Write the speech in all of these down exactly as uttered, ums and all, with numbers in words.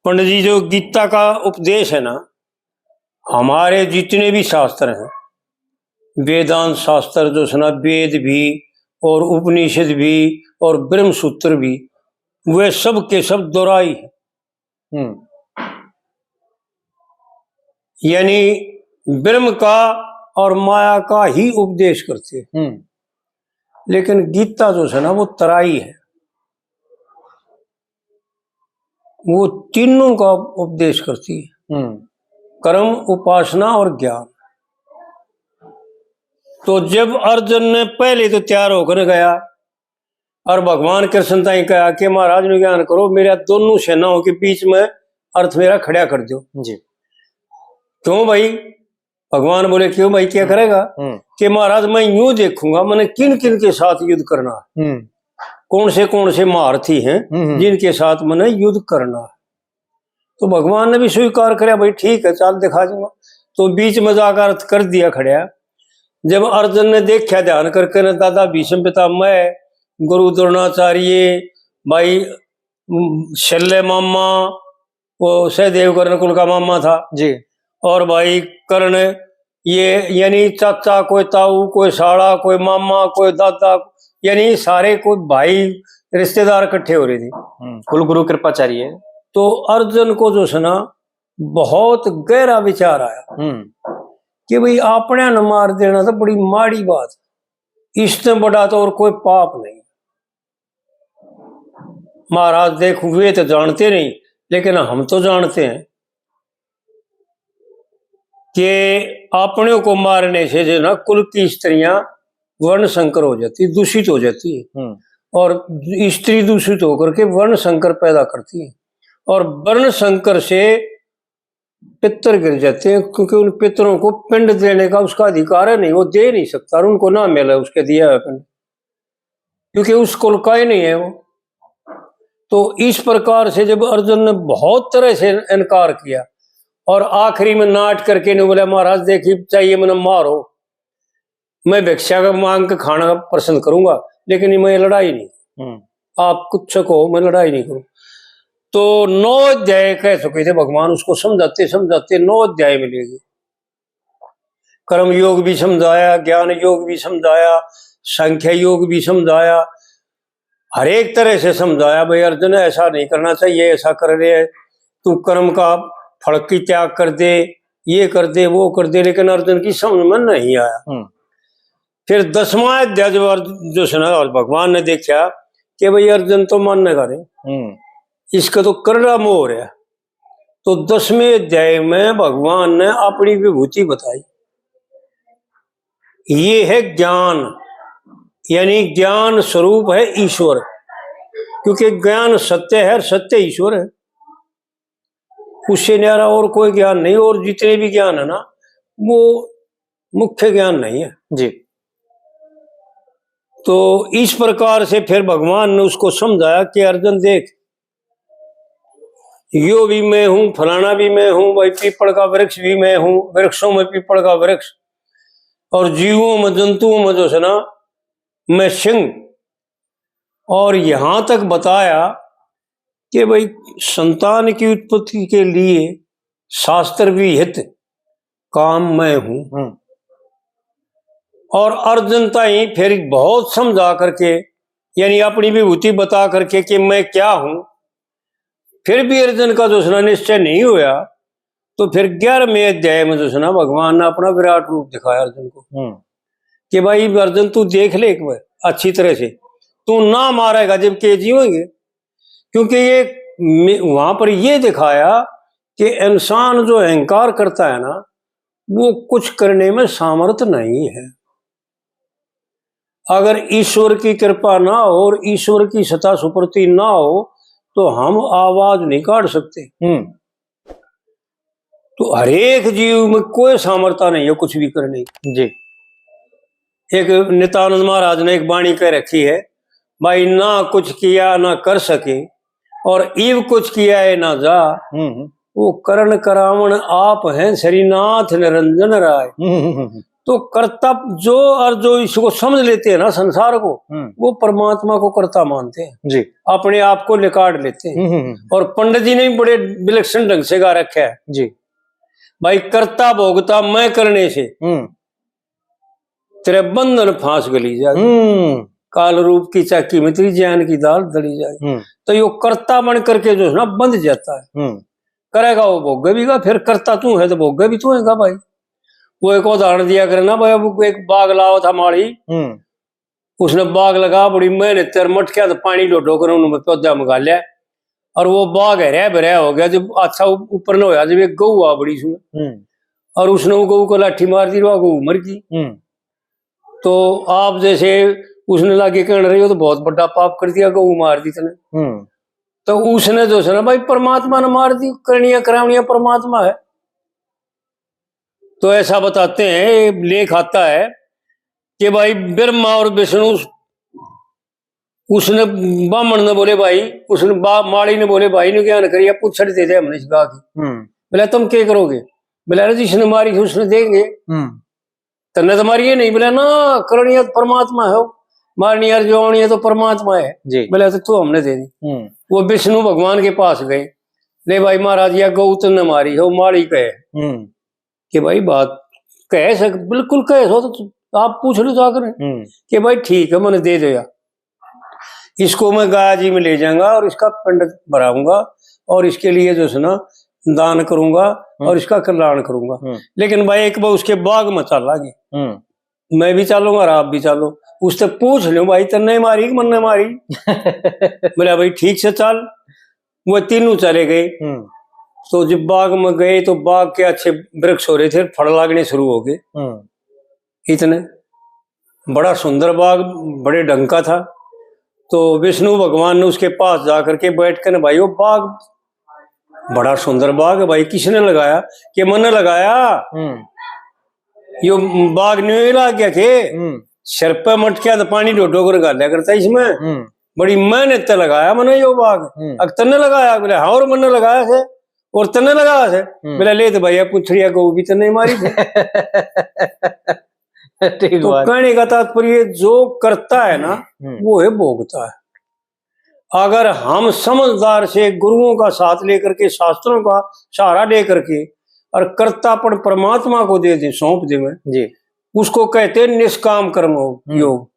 पंडित जी, जो गीता का उपदेश है ना, हमारे जितने भी शास्त्र हैं, वेदांत शास्त्र जो है ना, वेद भी और उपनिषद भी और ब्रह्म सूत्र भी, वे सब के सब दोहराई है। हम्म। यानी ब्रह्म का और माया का ही उपदेश करते हैं। हम्म। लेकिन गीता जो है ना, वो तराई है, वो तीनों का उपदेश करती है। हम्म। कर्म, उपासना और ज्ञान। तो जब अर्जुन ने पहले तो तैयार होकर गया और भगवान कृष्ण ताई कहा कि महाराज नु ज्ञान करो, मेरा दोनों सेनाओं के बीच में अर्थ मेरा खड़ा कर दो। जी। क्यों भाई? भगवान बोले, क्यों भाई, क्या हम्म। करेगा? हम्म। कि महाराज, मैं यूं देखूंगा मैंने किन किन के साथ युद्ध करना है, हम्म। कौन से कौन से महारथी हैं हम्म, हम्म। जिनके साथ मैंने युद्ध करना है। तो भगवान ने भी स्वीकार करया, भाई ठीक है, चाल दिखा दूंगा। तो बीच में जाकर अर्थ कर दिया खड़ा। जब अर्जुन ने देखा ध्यान करके ना, दादा भीष्म पितामह, गुरु द्रोणाचार्य, भाई, उम, शल्य मामा, वो सहदेव कर्ण कुल का मामा था। जी। और भाई कर्ण, ये यानी चाचा, कोई ताऊ, कोई साला, कोई मामा, कोई दादा, यानी सारे कोई भाई रिश्तेदार इकट्ठे हो रहे थे। हम्म, कुल गुरु कृपाचार्य। तो अर्जुन को जो है ना, बहुत गहरा विचार आया हम्म। कि भाई, आपने न मार देना तो बड़ी माड़ी बात, इससे बड़ा तो और कोई पाप नहीं। महाराज, देख, वे तो जानते नहीं, लेकिन हम तो जानते हैं कि आपने को मारने से जो ना, कुल की स्त्रियां वर्ण संकर हो जाती, दूषित हो जाती है। हम्म। और स्त्री दूषित होकर के वर्ण संकर पैदा करती है, और वर्ण संकर से पितर गिर जाते हैं, क्योंकि उन पितरों को पिंड देने का उसका अधिकार है नहीं, वो दे नहीं सकता और उनको ना मिले उसके दिया हुआ पिंड, क्योंकि उस कुल का ही नहीं है वो। तो इस प्रकार से जब अर्जुन ने बहुत तरह से इनकार किया और आखिरी में नाट करके ने बोला, महाराज, देखिए, चाहिए मैंने मारो, मैं भिक्षा का मांग के खाना पसंद करूंगा, लेकिन मैं लड़ाई नहीं। हम्म। आप कुछ कहो, मैं लड़ाई नहीं करूं। तो नौ अध्याय कह चुके थे भगवान, उसको समझाते समझाते नौ अध्याय में ले गए। कर्म योग भी समझाया, ज्ञान योग भी समझाया, सांख्य योग भी समझाया, हर एक तरह से समझाया, भाई अर्जुन, ऐसा नहीं करना चाहिए, ऐसा कर रहे हैं, तू कर्म का फल की त्याग कर दे, ये कर दे, वो कर दे, लेकिन अर्जुन की समझ में नहीं आया। हम्म। फिर दसवां अध्याय जो अर्जुन, जो सुना और भगवान ने देखा कि भाई अर्जुन तो मानने का नहीं, हम्म। इसका तो करड़ा मोह हो रहा। तो दसवें अध्याय में भगवान ने अपनी विभूति बताई। ये है ज्ञान, यानी ज्ञान स्वरूप है ईश्वर, क्योंकि ज्ञान सत्य है और सत्य ईश्वर है, उससे न्यारा और कोई ज्ञान नहीं। और जितने भी ज्ञान है ना, वो मुख्य ज्ञान नहीं है। जी। तो इस प्रकार से फिर भगवान ने उसको समझाया कि अर्जुन देख, यो भी मैं हूँ, फलाना भी मैं हूँ, भाई पीपल का वृक्ष भी मैं हूँ, वृक्षों में पीपल का वृक्ष, और जीवों में, जंतुओं में जो है ना, मैं सिंह। और यहाँ तक बताया कि भाई संतान की उत्पत्ति के लिए शास्त्र विहित काम मैं हूँ। हम्म। और अर्जुन ताई फिर बहुत समझा करके, यानी अपनी विभूति बता करके कि मैं क्या हूँ, फिर भी अर्जुन का जो है ना निश्चय नहीं होया, तो फिर ग्यारहवें अध्याय में जो है ना भगवान ने अपना विराट रूप दिखाया अर्जुन को हम्म। कि भाई अर्जुन, तू देख ले एक बार अच्छी तरह से, तू ना मारेगा जबकि ये जीवेंगे। क्योंकि ये मे-, वहां पर ये दिखाया कि इंसान जो अहंकार करता है ना, वो कुछ करने में सामर्थ नहीं है। अगर ईश्वर की कृपा ना हो और ईश्वर की सता सुप्रति ना हो, तो हम आवाज नहीं काट सकते। हम्म। तो हरेक जीव में कोई सामर्थ्य नहीं है कुछ भी करने की। जी। एक नित्यानंद महाराज ने एक बाणी कह रखी है, भाई, ना कुछ किया ना कर सके, और इव कुछ किया है ना जा। हम्म। वो करण करावण आप हैं श्रीनाथ निरंजन राय। हम्म, हम्म, हम्म। तो कर्ता जो, और जो इसको समझ लेते हैं ना संसार को, हम्म। वो परमात्मा को कर्ता मानते हैं, जी। अपने आप को लिकाड़ लेते हैं। हम्म, हम्म, हम्म। और पंडित जी ने भी बड़े विलक्षण ढंग से गा रखा है, जी। भाई, कर्ता भोगता मैं करने से हम्म। तेरे बंधन फांस गली जाए, हम्म। काल रूप की चाकी में तेरी ज्ञान की दाल दली जाए। हम्म। तो यो कर्ता बन करके जो है ना बंध जाता है। हम्म। करेगा वो भोगे भी का, फिर कर्ता तू है तो भोगे भी तू है का भाई। वो एक उदाहरण दिया करे ना भाई, अब एक बाग लाओ था माली, हम्म। उसने बाग लगा, बड़ी मेहनत कर मटकिया तो पानी ढो ढो कर उनमें पौधा मंगा लिया, और वो बाग हरा भरा हो गया। जब अच्छा उ-, ऊपर न होया, जब एक गऊ आ बड़ी उसमें, हम्म। और उसने वो गऊ को लाठी मार दी, वो गऊ मर गई। हम्म। तो आप जैसे उसने लागे कहने रहे हो तो बहुत बड़ा पाप कर दिया, गऊ मार दी तने। हम्म। तो उसने जो है ना भाई परमात्मा ने मार दी, करनिया करावनिया परमात्मा है। तो ऐसा बताते हैं, लेख आता है कि भाई ब्रह्मा और विष्णु उस-, उसने बामण ने बोले भाई, उसने बा-, माली ने बोले भाई ने ज्ञान करिया, पूछड़ दे दे हमने इस गा की। हम्म। बोला तुम क्या करोगे? बोला अरे जिसने मारी थी उसने देंगे। हम्म। तन्ने तो मारिए नहीं। बोला ना, करनिया तो परमात्मा है, मारनी यार जो आनी है तो परमात्मा है। जी। बोला तो तू हमने दे दे। हम्म। वो विष्णु भगवान के पास गए, ले भाई महाराज या गऊ तन्ने मारी हो, माली कहे। हम्म। कि भाई बात कह सक, बिल्कुल कह सो तो आप पूछ लो जाकर हम्म। कि भाई ठीक है, मैंने दे दो यार, इसको मैं गया जी में ले जाऊंगा और इसका पिंड भराऊंगा और इसके लिए जो है ना दान करूंगा हम्म। और इसका कल्याण करूंगा। हम्म। लेकिन भाई एक बार उसके बाग में चला गया, हम्म। मैं भी चालूंगा और आप भी चालो, उससे पूछ लो भाई तन्ने मारी कि मन्ने मारी। बोला भाई ठीक से चल। वो तीनों चले गए। हम्म। तो जब बाग में गए तो बाग के अच्छे वृक्ष हो रहे थे, फल लागने शुरू हो गए। हम्म। इतने बड़ा सुंदर बाग, बड़े ढंग का था। तो विष्णु भगवान ने उसके पास जा करके बैठ कर, भाई वो बाग बड़ा सुंदर बाग है भाई, किसने लगाया? कि मैंने लगाया। हम्म। यो बाग न्यू ही लाग गया के हम्म। सिर पे मटकिया तो पानी ढो ढो कर घाल्या करता इसमें। हम्म। बड़ी मेहनत ते लगाया मैंने यो बाग। हम्म। अक तन्ने लगाया? बोले हाँ, और मैंने लगाया से। और तन्ने लगाया से? हम्म। बोले ले तो भाई, अब पुछड़िया गऊ भी तन्ने मारी थे। ठीक तो बात। कहने का तात्पर्य जो करता है ना, हम्म। वो है भोगता है। अगर हम समझदार से गुरुओं का साथ लेकर के, शास्त्रों का सहारा लेकर के और कर्तापन परमात्मा को दे दें, सौंप दें, जी। उसको कहते हैं निष्काम कर्म हो-, हम्म। योग।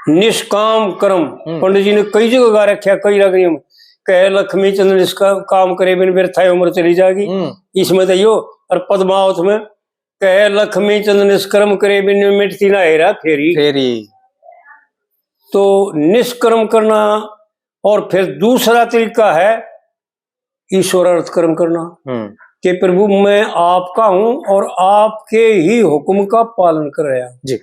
निष्काम कर्म हम्म। पंडित जी ने कई जगह गा रखा, कई रागनियों में। कहे लक्ष्मी चंद निष्काम करे बिन व्यर्था उम्र चली जाएगी। हम्म। इसमें तो यो और पद्मावत में कहे लक्ष्मी चंद निष्कर्म करे बिन मिटती ना हेरा फेरी। फेरी। तो निष्कर्म करना, और फिर दूसरा तरीका है ईश्वर अर्थ कर्म करना हम्म। कि प्रभु मैं आपका हूं और आपके ही हुक्म का पालन कर रहा हूं। जी।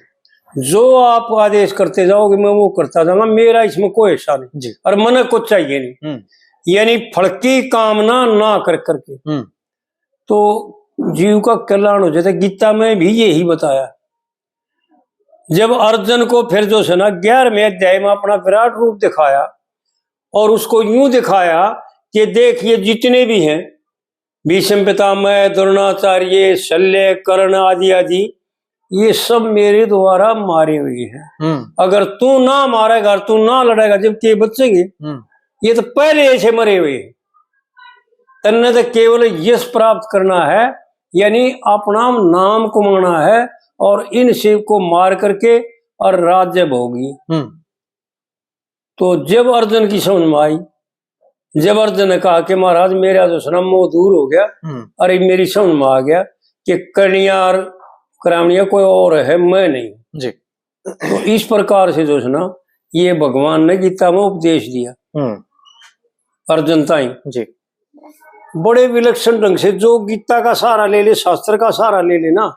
जो आप आदेश करते जाओगे मैं वो करता जाऊंगा, मेरा इसमें कोई हिस्सा नहीं। जी। और मने कुछ चाहिए नहीं। हम्म। यानी फल की कामना ना कर करके। हम्म। तो जीव का कल्याण हो जाता है। गीता में भी यही बताया। जब अर्जुन को फिर जो है ना ग्यारहवें अध्याय में अपना विराट रूप दिखाया और उसको यूं दिखाया कि देख ये जितने भी हैं, भीष्म पितामह, द्रोणाचार्य, शल्य, कर्ण आदि आदि, ये सब मेरे द्वारा मारे हुए हैं। हम्म। अगर तू ना मारेगा, तू ना लड़ेगा, जब के बचेंगे? हम्म। ये तो पहले ऐसे मरे हुए हैं। तन्ने तो केवल यश प्राप्त करना है, यानी अपना नाम कमाना है और इन शिव को मार करके और राज्य भोगी। हम्म। तो जब अर्जुन की समझ में आई, जब अर्जुन ने कहा कि महाराज मेरा जो है ना मोह दूर हो गया हम्म। और ये मेरी समझ में आ गया कि करणिया और करावनिया कोई और है, मैं नहीं। जी। तो इस प्रकार से जो है ना ये भगवान ने गीता में उपदेश दिया हम्म। अर्जुन ताई। जी। बड़े विलक्षण ढंग से जो गीता का सहारा ले ले, शास्त्र का सहारा ले ले ना,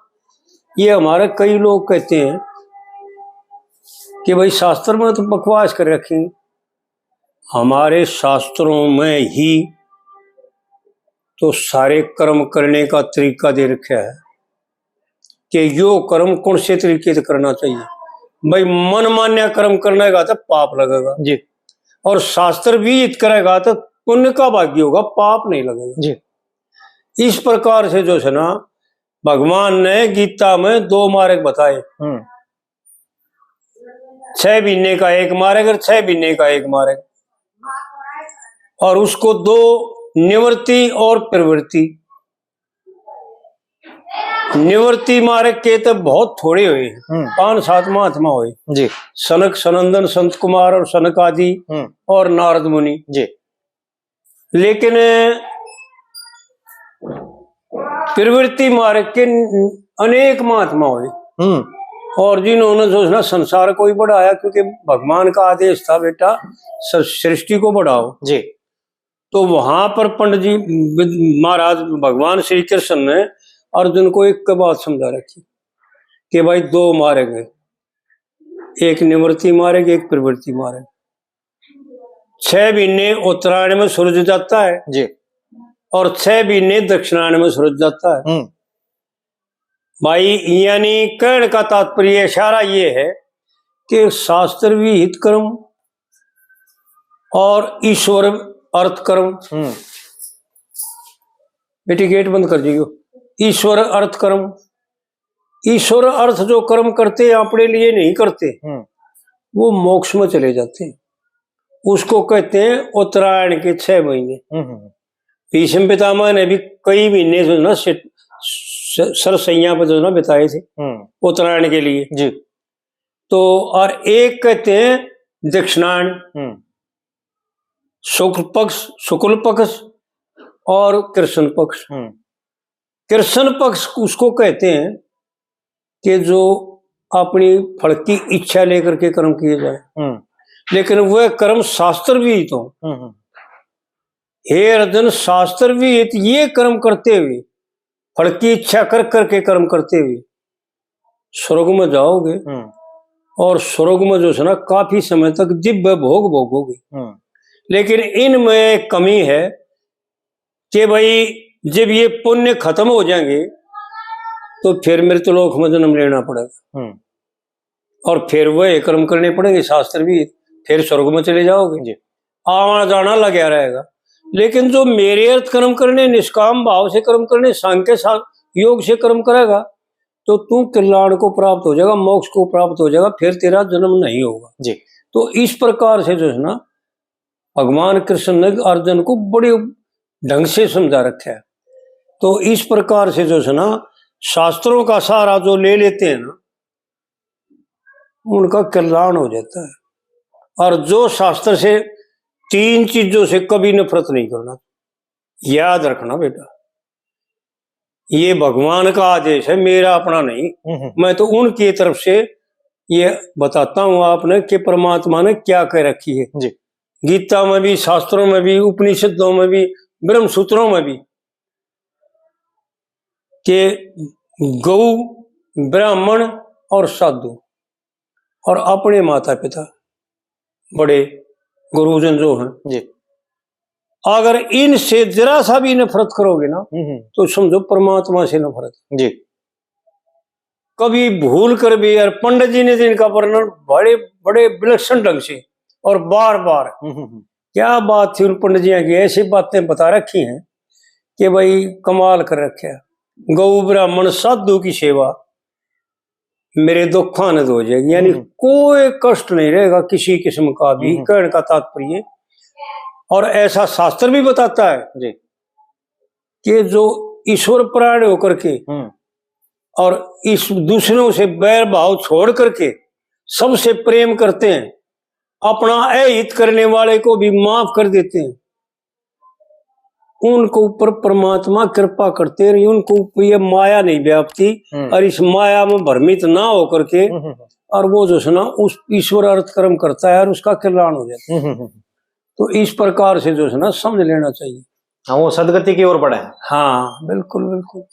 ये हमारे कई लोग कहते हैं कि भाई शास्त्र में तो बकवास कर रखे हैं। हमारे शास्त्रों में ही तो सारे कर्म करने का तरीका दे रखा है कि यो कर्म कौन से तरीके से करना चाहिए। भाई मन मान्या कर्म करने का तो पाप लगेगा जी। और शास्त्र विहित करेगा तो पुण्य का भागी होगा, पाप नहीं लगेगा जी। इस प्रकार से जो है ना भगवान ने गीता में दो मार्ग बताए। हम्म। छह महीने का एक मार्ग और छह महीने का एक मार्ग, और उसको दो, निवृत्ति और प्रवृत्ति। निवृत्ति मार्ग के तो बहुत थोड़े हुए, हम्म। पांच सात महात्मा हुए। जी। सनक सनंदन, संत कुमार और सनक आदि, हम्म। और नारद मुनि। जी। लेकिन प्रवृत्ति मार्ग के अनेक महात्मा हुए। हम्म। और जिन्होंने जो है ना संसार को ही बढ़ाया, क्योंकि भगवान का आदेश था, बेटा, स-, सृष्टि को बढ़ाओ। जी। तो वहां पर पंडित जी, महाराज भगवान श्री कृष्ण ने अर्जुन को एक बात समझा रखी कि भाई, दो मार्ग है, एक निवृत्ति मार्ग, एक प्रवृत्ति मार्ग। छह महीने उत्तरायण में सूरज जाता है जी। और छह महीने दक्षिणायन में सूरज जाता है। हम्म। भाई, यानी कहने का तात्पर्य, इशारा ये है कि शास्त्र विहित कर्म और ईश्वर अर्थ कर्म। हम्म। बेटी, गेट बंद कर दियो। ईश्वर अर्थ कर्म, ईश्वर अर्थ जो कर्म करते हैं, अपने लिए नहीं करते, हम्म। वो मोक्ष में चले जाते हैं। उसको कहते हैं उत्तरायण के छह महीने। हम्म, हम्म। भीष्म पितामह ने भी कई महीने जो ना से-, स-, सरसैया पर जो ना बिताए थे, हम्म। उत्तरायण के लिए। जी। तो और एक कहते हैं दक्षिणायन, हम्म। शुक्ल पक्ष, शुक्ल पक्ष और कृष्ण पक्ष। हम्म। कृष्ण पक्ष उसको कहते हैं कि जो अपनी फल की इच्छा लेकर के कर्म किए जाए, हम्म। लेकिन वह कर्म शास्त्र विहित हो। हम्म, हम्म। हे अर्जुन, शास्त्र विहित ये कर्म करते हुए, फल की इच्छा कर करके कर्म करते हुए स्वर्ग में जाओगे, हम्म। और स्वर्ग में जो है ना, काफी समय तक दिव्य भोग भोगोगे। हम्म। लेकिन इनमें एक कमी है कि भाई, जब ये पुण्य खत्म हो जाएंगे, तो फिर मृत्यु लोक में जन्म लेना पड़ेगा। हम्म। और फिर वह कर्म करने पड़ेंगे, शास्त्र भी, फिर स्वर्ग में चले जाओगे। जी। आना जाना लगा रहेगा। लेकिन जो मेरे अर्थ कर्म करने, निष्काम भाव से कर्म करने, सांख्य सा-, योग से कर्म करेगा, तो तू कल्याण को प्राप्त हो जाएगा, मोक्ष को प्राप्त हो जाएगा, फिर तेरा जन्म नहीं होगा। जी। तो इस प्रकार से जो है ना, भगवान कृष्ण ने अर्जुन को बड़े ढंग से समझा रखा है। तो इस प्रकार से जो है ना, शास्त्रों का सहारा जो ले लेते हैं ना, उनका कल्याण हो जाता है। और जो शास्त्र से, तीन चीजों से कभी नफरत नहीं करना, याद रखना बेटा, ये भगवान का आदेश है, मेरा अपना नहीं। हम्म, हम्म। मैं तो उनकी तरफ से ये बताता हूँ आपने कि परमात्मा ने क्या कह रखी है। जी। गीता में भी, शास्त्रों में भी, उपनिषदों में भी, ब्रह्म सूत्रों में भी, कि गौ, ब्राह्मण और साधु और अपने माता पिता, बड़े गुरुजन जो हैं, जी। अगर इनसे जरा सा भी नफरत करोगे ना, हम्म, हम्म। तो समझो परमात्मा से नफरत। जी। कभी भूल कर भी, यार, पंडित जी ने जिनका वर्णन बड़े, बड़े विलक्षण ढंग से और बार बार, हम्म, हम्म, हम्म। क्या बात थी उन पंडित जी की, ऐसी बातें बता रखी हैं कि भाई, कमाल कर रखे। गौ ब्राह्मण साधु की सेवा मेरे दुखां ने धो जाएगी, यानी हम्म। कोई कष्ट नहीं रहेगा किसी किस्म का भी, हम्म। कहने का तात्पर्य। और ऐसा शास्त्र भी बताता है जी। कि जो ईश्वर परायण होकर के हम्म। और इस दूसरों से बैर भाव छोड़ करके सबसे प्रेम करते हैं, अपना अहित करने वाले को भी माफ कर देते हैं, उनको ऊपर परमात्मा कृपा करते हैं, उनको ऊपर ये माया नहीं व्यापती। हम्म। और इस माया में भ्रमित ना होकर के, हम्म, हम्म, हम्म। और वो जो है ना, उस ईश्वर अर्थ कर्म करता है और उसका कल्याण हो जाता है। हम्म, हम्म, हम्म। तो इस प्रकार से जो है ना, समझ लेना चाहिए। हाँ, वो सदगति की ओर बढ़े। हाँ, बिल्कुल, बिल्कुल।